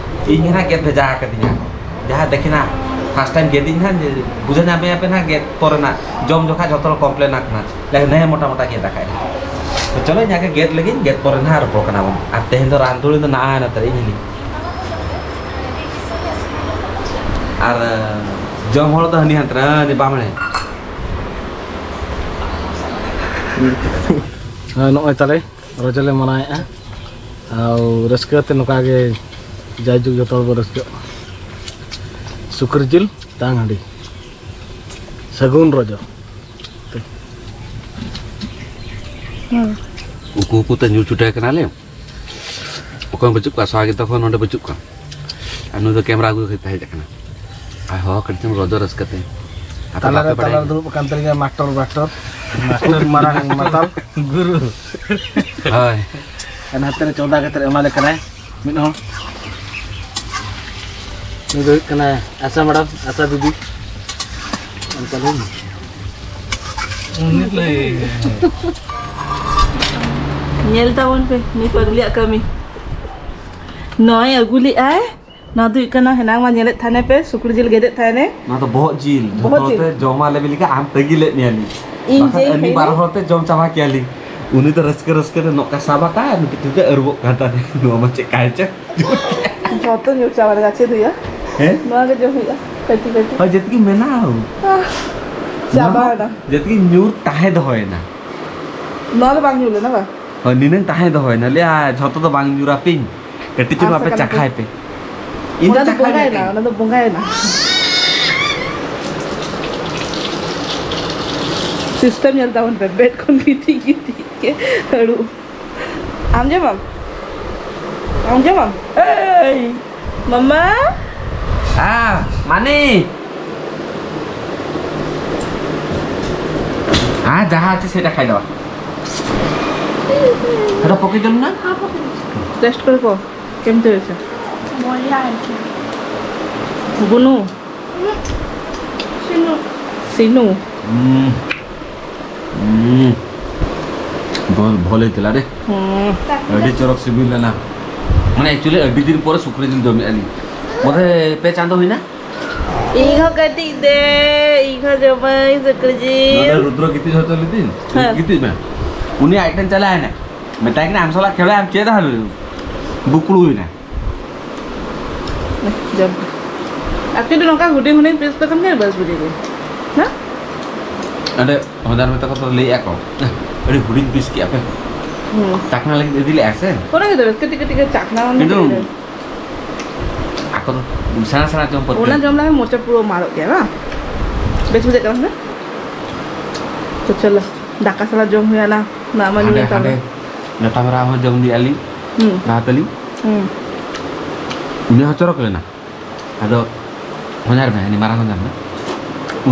ᱤᱧ ᱜᱮ ᱱᱟᱦᱟᱜ ᱜᱮᱫ ᱵᱷᱮᱡᱟ ᱟᱠᱟᱫᱤᱧᱟ ᱠᱚ᱾ ᱡᱟᱦᱟᱸ ᱫᱮᱠᱷᱤᱱᱟ first time ᱜᱮᱫᱤᱧ ᱱᱟᱦᱟᱜ, ᱡᱮ ᱵᱩᱡᱷᱟᱹᱣ ᱧᱟᱢᱮᱭᱟ ᱯᱮ ᱱᱟᱦᱟᱜ ᱜᱮᱫ ᱯᱚᱨᱮ ᱱᱟᱜ ᱡᱚᱢ ᱡᱚᱠᱷᱟᱡ ᱡᱷᱚᱛᱚ ᱦᱚᱲ complain ᱟᱠᱟᱱᱟ, ᱞᱟᱹᱭ ᱱᱮ ᱢᱚᱴᱟ ᱢᱚᱴᱟ ᱜᱮᱫ ᱟᱠᱟᱫ᱾ ᱛᱚ ᱪᱚᱞᱚ ᱤᱧ ᱟᱜᱮ ᱜᱮᱫ ᱞᱮᱜᱤᱧ, ᱜᱮᱫ ᱯᱚᱨᱮ ᱱᱟᱦᱟᱜ ᱨᱚᱯᱚᱲ ᱠᱟᱱᱟ ᱵᱚᱱ᱾ ᱟᱨ ᱛᱮᱦᱮᱧ ᱫᱚ ᱨᱟᱱᱫᱷᱩᱲᱤ ᱫᱚ ᱱᱟᱦᱟᱜ ᱱᱚᱛᱮ ᱨᱮ ᱤᱧ ᱦᱤᱞᱤᱧ᱾ ᱟᱨ ᱡᱚᱢ ᱦᱚᱲ ᱫᱚ ᱦᱟᱹᱱᱤ ᱦᱟᱱᱛᱮ ᱨᱮ, ᱦᱟᱹᱱᱤ ᱵᱟᱢᱲᱮ᱾ ᱦᱮᱸ, ᱱᱚᱜᱼᱚᱭ ᱛᱟᱞᱮ ᱨᱚᱡᱚ ᱞᱮ ᱢᱟᱱᱟᱣᱮᱫᱼᱟ᱾ ᱟᱨ ᱨᱟᱹᱥᱠᱟᱹ ᱛᱮ ᱱᱚᱝᱠᱟ ᱜᱮ ᱡᱟᱭᱡᱩᱜᱽ ᱡᱚᱛᱚ ᱦᱚᱲ ᱵᱚ ᱨᱟᱹᱥᱠᱟᱹᱜ ᱢᱟ᱾ ᱥᱩᱠᱨᱤ ᱡᱤᱞ, ᱛᱟᱝ ᱦᱟᱺᱰᱤ, ᱥᱟᱹᱜᱩᱱ ᱨᱚᱡᱚ᱾ ᱩᱠᱩ ᱩᱠᱩ ᱛᱮ ᱧᱩ ᱪᱷᱩᱴᱟᱹᱣ ᱠᱟᱱᱟᱞᱮ᱾ ᱚᱠᱚᱭ ᱦᱚᱸ ᱵᱟᱹᱪᱩᱜ ᱠᱚᱣᱟ, ᱥᱟᱦᱟ ᱜᱮ ᱛᱚᱠᱷᱚᱱ ᱱᱚᱰᱮ ᱵᱟᱹᱪᱩᱜ ᱠᱚᱣᱟ᱾ ᱟᱨ ᱱᱩᱭ ᱫᱚ camera ᱟᱹᱜᱩ ᱠᱟᱛᱮ ᱦᱮᱡ ᱟᱠᱟᱱᱟ᱾ ᱟᱨ ᱦᱚᱦᱚ ᱠᱟᱹᱴᱤᱡ ᱪᱩᱞᱩᱝ ᱨᱚᱡᱚ ᱨᱟᱹᱥᱠᱟᱹ ᱛᱮ᱾ ᱟᱯᱮ ᱛᱟᱞᱟᱨᱮ, ᱵᱟᱯᱮ ᱵᱟᱲᱟᱭᱟ? ᱛᱟᱞᱟᱨᱮ ᱫᱩᱲᱩᱵ ᱟᱠᱟᱱ ᱛᱟᱹᱞᱤᱧᱟ ᱢᱟᱥᱴᱚᱨ, ᱢᱟᱥᱴᱚᱨ᱾ ᱢᱟᱥᱴᱚᱨ ᱢᱟᱨᱟᱝ ᱢᱟᱛᱟᱞ᱾ ᱜᱩᱨᱩ᱾ ᱦᱳᱭ᱾ ᱮᱱ ᱦᱟᱱᱛᱮ ᱨᱮ ᱪᱚᱸᱫᱟ ᱠᱟᱛᱮ ᱮᱢᱟᱞᱮ ᱠᱟᱱᱟᱭ ᱢᱤᱫ ᱦᱚᱲ᱾ ᱱᱩᱭ ᱫᱚ ᱦᱩᱭᱩᱜ ᱠᱟᱱᱟᱭ ᱟᱥᱟ ᱢᱮᱰᱟᱢ, ᱟᱥᱟ ᱫᱤᱫᱤ᱾ ᱚᱱᱠᱟ ᱞᱟᱹᱭ ᱢᱮ᱾ ᱧᱮᱞ ᱛᱟᱵᱚᱱ ᱯᱮ ᱱᱩᱭ ᱯᱟᱜᱽᱞᱤᱭᱟᱜ ᱠᱟᱹᱢᱤ᱾ ᱱᱚᱜᱼᱚᱭ ᱟᱹᱜᱩ ᱞᱮᱜᱼᱟᱭ᱾ ᱱᱚᱣᱟ ᱫᱚ ᱦᱩᱭᱩᱜ ᱠᱟᱱᱟ, ᱦᱮᱱᱟᱝ ᱢᱟ ᱧᱮᱞᱮᱫ ᱛᱟᱦᱮᱱ ᱯᱮ, ᱥᱩᱠᱨᱤ ᱡᱤᱞ ᱜᱮᱫᱮᱫ ᱛᱟᱦᱮᱱᱮ᱾ ᱱᱚᱣᱟ ᱫᱚ ᱵᱚᱦᱚᱜ ᱡᱤᱞ᱾ ᱵᱚᱦᱚᱜ ᱡᱚᱛᱚ ᱡᱤᱞ᱾ ᱛᱮ ᱡᱚᱢᱟ ᱞᱮ ᱵᱤᱞᱤ ᱠᱟᱜ, ᱟᱢ ᱛᱟᱹᱜᱤ ᱞᱮᱫ ᱢᱮᱭᱟ ᱞᱤᱧ᱾ ᱤᱧ ᱵᱟᱠᱷᱟᱱ ᱡᱮ ᱟᱹᱞᱤᱧ ᱦᱮᱸ᱾ ᱵᱟᱨ ᱦᱚᱲ ᱛᱮ ᱡᱚᱢ ᱪᱟᱵᱟ ᱠᱮᱭᱟ ᱞᱤᱧ᱾ ᱩᱱᱤ ᱫᱚ ᱨᱟᱹᱥᱠᱟᱹ ᱨᱟᱹᱥᱠᱟᱹ ᱛᱮ ᱱᱚᱝᱠᱟ ᱥᱟᱵ ᱟᱠᱟᱫ, ᱢᱤᱫᱴᱤᱡ ᱛᱤ ᱛᱮ ᱟᱹᱨᱩᱵᱚᱜ ᱠᱟᱱ ᱛᱟᱦᱮᱸ᱾ ᱱᱚᱣᱟ ᱢᱟ ᱪᱮᱫ ᱠᱟᱭ ᱪᱚ᱾ ᱡᱚᱛᱚ ᱧᱩᱨ ᱪᱟᱵᱟ ᱞᱮᱠᱟ ᱪᱮᱫ ᱦᱩᱭᱩᱜᱼᱟ? ᱦᱮᱸ? ᱱᱚᱣᱟ ᱜᱮ ᱡᱚᱢ ᱦᱩᱭᱩᱜᱼᱟ, ᱠᱟᱹᱴᱤᱡ ᱠᱟᱹᱴᱤᱡ᱾ ᱦᱳᱭ, ᱡᱮᱛᱠᱤ ᱢᱮᱱᱟᱜᱼᱟ᱾ ᱟᱦ, ᱪᱟᱵᱟᱭᱮᱱᱟ᱾ ᱡᱮᱛᱠᱤ ᱧᱩᱨ ᱛᱟᱦᱮᱸ ᱫᱚᱦᱚᱭᱮᱱᱟ᱾ ᱱᱚᱣᱟ ᱫᱚ ᱵᱟᱝ ᱧᱩᱨ ᱞᱮᱱᱟ ᱵᱟᱝ? ᱦᱳᱭ, ᱱᱤᱱᱟᱹᱝ ᱛᱟᱦᱮᱸ ᱫᱚᱦᱚᱭᱮᱱᱟ᱾ ᱞᱟᱹᱭᱟ ᱡᱷᱚᱛᱚ ᱫᱚ ᱵᱟᱝ ᱧᱩᱨᱟ ᱯᱤᱧ᱾ ᱠᱟᱹᱴᱤᱡ ᱪᱩᱞᱩᱝ ᱟᱥᱟ ᱟᱯᱮ ᱠᱟᱱᱟ ᱪᱟᱠᱷᱟᱭ ᱯᱮ᱾ ᱯᱮ᱾ ᱤᱧ ᱫᱚ ᱚᱱᱟ ᱫᱚ ᱪᱟᱠᱷᱟ ᱵᱚᱸᱜᱟᱭᱮᱱᱟ, ᱜᱮᱭᱟ᱾ ᱚᱱᱟ ᱫᱚ ᱵᱚᱸᱜᱟᱭᱮᱱᱟ᱾ ᱥᱤᱥᱴᱮᱢ ᱧᱮᱞ ᱛᱟᱵᱚᱱ ᱯᱮ, ᱵᱮᱰ ᱠᱷᱚᱱ ᱜᱤᱛᱤᱡ ᱜᱤᱛᱤᱡ ᱜᱮ ᱦᱟᱹᱲᱩ᱾ ᱟᱢ ᱡᱚᱢᱟᱢ? ᱟᱢ ᱡᱚᱢᱟᱢ? ᱮᱭ! ᱢᱟᱢᱟ? ᱦᱮᱸ, ᱢᱟᱱᱤ᱾ ᱦᱮᱸ, ᱡᱟᱦᱟᱸ ᱟᱪᱪᱷᱟ ᱥᱮᱴᱟ ᱠᱷᱟᱭ ᱫᱟᱣᱟ। এটা পকে দিল না? টেস্ট করে কো, কেমন হয়েছে? বলিয়া হয়েছে। গুনু? সিনু। সিনু। হুম। হুম। ᱵᱚᱞ ᱵᱷᱚᱞᱮ ᱛᱮᱞᱟ ᱨᱮ᱾ ᱦᱩᱸ᱾ ᱟᱹᱰᱤ ᱪᱚᱨᱚᱠ ᱥᱤᱵᱤᱞ ᱞᱮᱱᱟ᱾ ᱢᱟᱱᱮ, actually, ᱟᱹᱰᱤ ᱫᱤᱱ ᱯᱚᱨᱮ ᱥᱩᱠᱨᱤ ᱡᱤᱞ ᱡᱚᱢᱮᱫᱼᱟ ᱞᱤᱧ᱾ ᱵᱚᱞᱮ, ᱯᱮ ᱪᱟᱸᱫᱚ ᱦᱩᱭᱱᱟ? ᱤᱧ ᱦᱚᱸ ᱠᱟᱹᱴᱤᱡ ᱫᱮ, ᱤᱧ ᱦᱚᱸ ᱡᱚᱢᱟᱹᱧ ᱥᱩᱠᱨᱤ ᱡᱤᱞ᱾ ᱱᱚᱰᱮ ᱨᱩᱫᱨᱚ ᱜᱤᱛᱤᱡ ᱦᱚᱪᱚ ᱞᱮᱫᱮᱧ᱾ ᱦᱮᱸ᱾ ᱜᱤᱛᱤᱡ ᱢᱮ᱾ ᱩᱱᱤ ᱟᱡ ᱴᱷᱮᱱ ᱪᱟᱞᱟᱣ ᱮᱱᱟ᱾ ᱢᱮᱛᱟᱭ ᱠᱟᱱᱟ, "ᱟᱢ ᱥᱟᱞᱟᱜ ᱠᱷᱮᱞᱟ, ᱟᱢ ᱪᱮᱫ ᱦᱟᱞ?" ᱵᱩᱠᱲᱩᱭᱮᱱᱟ᱾ ᱡᱚᱢ᱾ Actually, ᱱᱚᱝᱠᱟ ᱦᱩᱰᱤᱧ ᱦᱩᱰᱤᱧ ᱯᱤᱥ ᱞᱮᱠᱷᱟᱱ ᱜᱮ ᱵᱮᱥ ᱵᱩᱡᱷᱟᱹᱜ ᱜᱮᱭᱟ᱾ ᱦᱮᱸ? ᱚᱸᱰᱮ ᱦᱚᱧᱦᱟᱨ ᱢᱮᱛᱟ ᱠᱚ ᱛᱚ ᱞᱟᱹᱭᱮᱫᱼᱟ ᱠᱚ, "ᱟᱹᱰᱤ ᱦᱩᱰᱤᱧ ᱯᱤᱥ ᱠᱮᱜᱼᱟ ᱯᱮ᱾ ᱦᱩᱸ᱾ ᱪᱟᱠᱷᱱᱟ ᱞᱟᱹᱜᱤᱫ ᱤᱫᱤ ᱞᱮᱜᱼᱟ ᱥᱮ?" ᱚᱱᱟ ᱜᱮ ᱛᱚ, ᱠᱟᱹᱴᱤᱡ ᱠᱟᱹᱴᱤᱡ ᱜᱮ ᱪᱟᱠᱷᱱᱟ ᱚᱱᱟ ᱠᱤᱱᱛᱩ ᱠᱟᱹᱴᱤᱡ ᱜᱮ᱾ ᱟᱠᱚ ᱫᱚ ᱥᱮᱬᱟ ᱥᱮᱬᱟ ᱡᱚᱢ ᱯᱟᱹᱨᱠᱟᱹᱣ᱾ ᱚᱱᱟ ᱡᱚᱢ ᱞᱮᱠᱷᱟᱱ ᱢᱚᱪᱟ ᱯᱩᱨᱟᱹ ᱢᱟᱨᱚᱜ ᱜᱮᱭᱟ, ᱵᱟᱝ? ᱵᱮᱥ ᱵᱩᱡᱷᱟᱹᱜ ᱠᱟᱱᱟ ᱥᱮ? ᱛᱚ ᱪᱚᱞᱚ, ᱫᱟᱠᱟ ᱥᱟᱞᱟᱜ ᱡᱚᱢ ᱦᱩᱭᱩᱜᱼᱟ ᱱᱟ, ᱫᱟᱜ ᱢᱟᱹᱰᱤ ᱦᱟᱸᱰᱮ, ᱦᱩᱭᱩᱜ ᱛᱟᱵᱚᱱᱟ᱾ ᱦᱟᱸᱰᱮ ᱰᱟᱴᱟ ᱢᱟᱨᱟ ᱦᱚᱸ ᱡᱚᱢ ᱤᱫᱤᱭᱮᱫᱼᱟ ᱞᱤᱧ, ᱦᱩᱸ᱾ ᱨᱟᱦᱟ ᱛᱟᱹᱞᱤᱧ᱾ ᱦᱩᱸ᱾ ᱩᱱᱤ ᱦᱚᱸ ᱪᱚᱨᱚᱠ ᱞᱮᱱᱟ᱾ ᱟᱫᱚ ᱦᱚᱧᱦᱟᱨ ᱢᱮ, ᱩᱱᱤ ᱢᱟᱨᱟᱝ ᱦᱚᱧᱦᱟᱨ ᱢᱮ,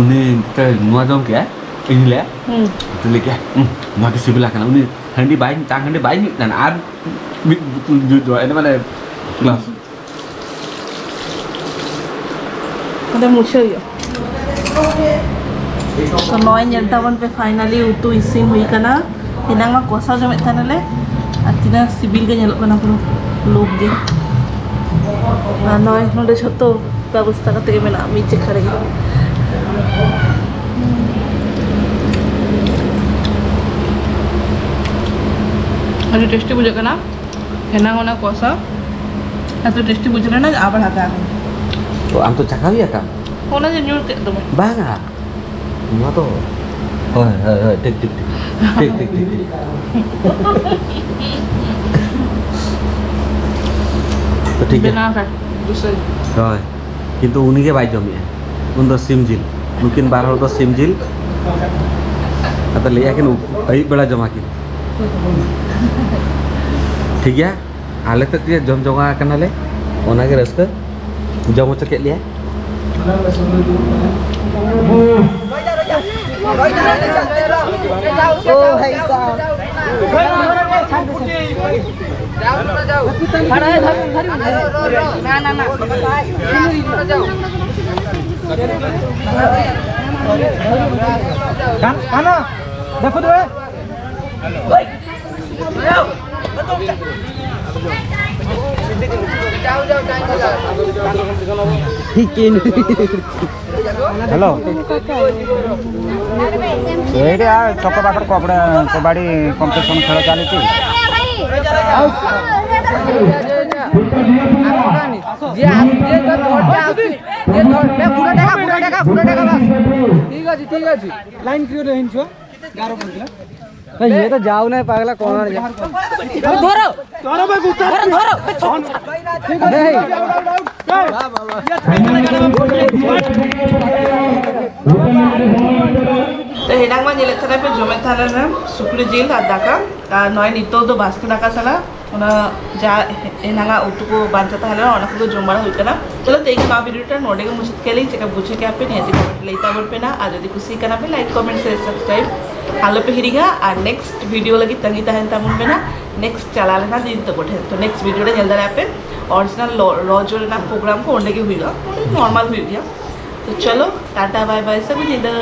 ᱩᱱᱤ ᱱᱚᱣᱟ ᱡᱚᱢ ᱠᱮᱜᱼᱟᱭ, ᱤᱧ ᱞᱟᱹᱭᱟ, ᱦᱩᱸ᱾ ᱟᱫᱚ ᱞᱟᱹᱭ ᱠᱮᱜᱼᱟ, "ᱦᱩᱸ, ᱱᱚᱣᱟ ᱜᱮ ᱥᱤᱵᱤᱞᱟ ᱠᱟᱱᱟ᱾" ᱩᱱᱤ ᱦᱟᱺᱰᱤ ᱵᱟᱭ, ᱴᱟᱝ ᱦᱟᱺᱰᱤ ᱵᱟᱭ ᱧᱩᱭᱮᱫ ᱛᱟᱦᱮᱱᱟ, ᱟᱨ ᱢᱤᱫ ᱵᱳᱛᱚᱞ ᱧᱩ ᱫᱚ, ᱮᱱᱮ ᱢᱟᱱᱮ, ᱜᱞᱟᱥ᱾ ᱚᱸᱰᱮ ᱢᱩᱪᱷᱟᱹᱣ ᱦᱩᱭᱩᱜᱼᱟ᱾ ᱛᱚ ᱱᱚᱜᱼᱚᱭ ᱧᱮᱞ ᱛᱟᱵᱚᱱ ᱯᱮ, finally ᱩᱛᱩ ᱤᱥᱤᱱ ᱦᱩᱭ ᱟᱠᱟᱱᱟ᱾ ᱮᱱᱟᱝ ᱢᱟ ᱠᱚᱥᱟᱣ ᱡᱚᱢᱮᱫ ᱛᱟᱦᱮᱱᱟᱞᱮ, ᱟᱨ ᱛᱤᱱᱟᱹᱜ ᱥᱤᱵᱤᱞ ᱜᱮ ᱧᱮᱞᱚᱜ ᱠᱟᱱᱟ, ᱯᱩᱨᱟᱹ ᱞᱳᱵᱷ ᱜᱮ᱾ ᱟᱨ ᱱᱚᱜᱼᱚᱭ ᱱᱚᱰᱮ ᱡᱷᱚᱛᱚ ᱵᱮᱵᱚᱥᱛᱷᱟ ᱠᱟᱛᱮ ᱜᱮ ᱢᱮᱱᱟᱜᱼᱟ ᱢᱤᱫ ᱡᱟᱭᱜᱟ ᱨᱮᱜᱮ᱾ ᱟᱹᱰᱤ tasty ᱵᱩᱡᱷᱟᱹᱜ ᱠᱟᱱᱟ᱾ ᱮᱱᱟᱝ ᱚᱱᱟ ᱠᱚᱥᱟ ᱮᱛᱚ tasty ᱵᱩᱡᱷᱟᱹᱣ ᱞᱮᱱᱟ ᱡᱮ ᱟᱵᱟᱨ ᱦᱟᱛᱟᱣ ᱟᱠᱟᱫᱟ᱾ ᱛᱚ ᱟᱢ ᱛᱚ ᱪᱟᱠᱷᱟ ᱦᱩᱭ ᱟᱠᱟᱱ? ᱚᱱᱟ ᱡᱮ ᱧᱩᱨ ᱛᱮᱫ ᱫᱚ ᱵᱟᱝ᱾ ᱵᱟᱝᱟ, ᱱᱚᱣᱟ ᱫᱚ, ᱦᱳᱭ, ᱦᱳᱭ, ᱦᱳᱭ, ᱴᱷᱤᱠ, ᱴᱷᱤᱠ, ᱴᱷᱤᱠ᱾ ᱴᱷᱤᱠ, ᱴᱷᱤᱠ, ᱴᱷᱤᱠ, ᱴᱷᱤᱠ᱾ ᱛᱚ ᱴᱷᱤᱠ ᱜᱮᱭᱟ᱾ ᱵᱮᱱᱟᱣ ᱠᱟᱜ᱾ ᱦᱳᱭ, ᱠᱤᱱᱛᱩ ᱩᱱᱤ ᱜᱮ ᱵᱟᱭ ᱡᱚᱢᱮᱜᱼᱟ᱾ ᱩᱱ ᱫᱚ ᱥᱤᱢ ᱡᱤᱞ, ᱱᱩᱠᱤᱱ ᱵᱟᱨ ᱦᱚᱲ ᱫᱚ ᱥᱤᱢ ᱡᱤᱞ᱾ ᱟᱫᱚ ᱞᱟᱹᱭᱮᱜᱼᱟ ᱠᱤᱱ ᱟᱹᱭᱩᱵ ᱵᱮᱲᱟ ᱡᱚᱢᱟ ᱠᱤᱱ᱾ ᱴᱷᱤᱠ ᱜᱮᱭᱟ, ᱟᱞᱮ ᱛᱮᱫ ᱜᱮ ᱡᱚᱢ ᱡᱚᱝᱟ ᱠᱟᱱᱟᱞᱮ, ᱚᱱᱟᱜᱮ ᱨᱟᱹᱥᱠᱟᱹ᱾ ᱡᱚᱢ ᱦᱚᱪᱚ ᱠᱮᱫ ᱞᱮᱭᱟ᱾ ओ भाई साहब। ना, ना, ना। खाना, खाना, देखो तो। ठीक है। हेलो। ଏଇଠି ଆ ଛକ ପାଖରେ କବାଡ଼ି, କବାଡ଼ି କମ୍ପିଟିସନ୍ ଖେଳ ଚାଲିଛି। ଯିଏ ଆସ-, ଯିଏ ତ ଧରିକି ଆସୁଛି, ଯିଏ ଧର-, ଏ ପୁରା ଟେକା, ପୁରା ଟେକା, ପୁରା ଟେକା ବାସ୍। ଠିକ୍ ଅଛି, ଠିକ୍ ଅଛି। ଲାଇନ୍ କ୍ଲିୟର ହେଇନି ଛୁଆ। ଗାର ପଡ଼ିଥିଲା। ଇଏ ତ ଯାଉନାହିଁ ପାଗଲା, କ'ଣ ଆଣିବ? ଧର। ଧର ବା, ଗୁତା। ଧର, ଧର। ᱛᱚ, ᱮᱱᱟᱝ ᱢᱟ ᱧᱮᱞᱮᱫ ᱛᱟᱦᱮᱱᱟ ᱯᱮ, ᱡᱚᱢᱮᱫ ᱛᱟᱦᱮᱱᱟ ᱥᱩᱠᱨᱤ ᱡᱤᱞ ᱟᱨ ᱫᱟᱠᱟ, ᱟᱨ ᱱᱚᱜᱼᱚᱭ ᱱᱤᱛᱚᱜ ᱫᱚ ᱵᱟᱥᱠᱮ ᱫᱟᱠᱟ ᱥᱟᱞᱟᱜ ᱚᱱᱟ ᱡᱟ ᱮᱱᱟᱝᱟᱜ ᱩᱛᱩ ᱠᱚ ᱵᱟᱧᱪᱟᱣ ᱛᱟᱦᱮᱸ ᱞᱮᱱᱟ, ᱚᱱᱟ ᱠᱚᱫᱚ ᱡᱚᱢ ᱵᱟᱲᱟ ᱦᱩᱭ ᱠᱟᱱᱟ᱾ ᱪᱚᱞᱚ, ᱛᱮᱦᱮᱧ ᱱᱚᱣᱟ ᱵᱷᱤᱰᱤᱭᱳ ᱴᱟ ᱱᱚᱰᱮ ᱜᱮ ᱢᱩᱪᱟᱹᱫ ᱠᱮᱫ ᱞᱤᱧ᱾ ᱪᱮᱠᱟ ᱵᱩᱡᱷᱟᱹᱣ ᱠᱮᱜᱼᱟ ᱯᱮ, ᱱᱤᱦᱟᱹᱛ ᱠᱚᱢᱮᱱᱴ ᱞᱟᱹᱭ ᱛᱟᱵᱚᱱ ᱯᱮ ᱱᱟ, ᱟᱨ ᱡᱩᱫᱤ ᱠᱩᱥᱤ ᱠᱟᱱᱟ ᱯᱮ, ᱞᱟᱭᱤᱠ, ᱠᱚᱢᱮᱱᱴ, ᱥᱮᱭᱟᱨ, ᱥᱟᱵᱥᱠᱨᱟᱭᱤᱵ ᱟᱞᱚ ᱯᱮ ᱦᱤᱲᱤᱧᱟ, ᱟᱨ ᱱᱮᱠᱥᱴ ᱵᱷᱤᱰᱤᱭᱳ ᱞᱟᱹᱜᱤᱫ ᱛᱟᱺᱜᱤ ᱛᱟᱦᱮᱱ ᱛᱟᱵᱚᱱ ᱯᱮ ᱱᱟ᱾ ᱱᱮᱠᱥᱴ ᱪᱟᱞᱟᱣ ᱞᱮᱱᱟ ᱫᱤᱫᱤ ᱛᱟᱠᱚ ᱴᱷᱮᱱ, ᱛᱚ ᱱᱮᱠᱥᱴ ᱵᱷᱤᱰᱤᱭᱳ ᱨᱮ ᱧᱮᱞ ᱫᱟᱲᱮᱭᱟᱜᱼᱟ ᱯᱮ, ᱚᱨᱤᱡᱤᱱᱟᱞ ᱞᱚ-, ᱨᱚᱡᱚ ᱨᱮᱱᱟᱜ ᱯᱨᱳᱜᱨᱟᱢ ᱠᱚ ᱚᱸᱰᱮ ᱜᱮ ᱦᱩᱭᱩᱜᱼᱟ, ᱱᱚᱨᱢᱟᱞ ᱦᱩᱭᱩᱜ ᱜᱮᱭᱟ᱾ ᱛᱚ ᱪᱚᱞᱚ, ᱴᱟᱴᱟ, ᱵᱟᱭ ᱵᱟᱭ, ᱥᱟᱹᱜᱩᱱ ᱧᱤᱫᱟᱹ᱾